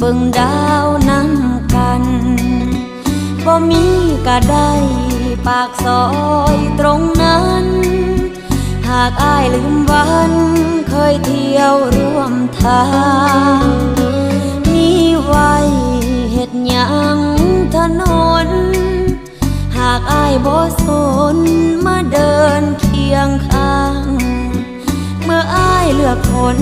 ເບິ່ງດາວນຳກັນ ບໍ່ມີກະໄດ້ປາກຊອຍຕົງນັ້ນ ຫາກອ້າຍລືມວັນເຄີຍທ່ຽວຮ່ວມທາງ ມີໄວ້ເຮັດຫຍັງຖະໜົນ ຫາກອ້າຍບໍ່ສົນມາເດີນຄຽງຂ້າງ ເມື່ອອ້າຍເລືອກຄົນ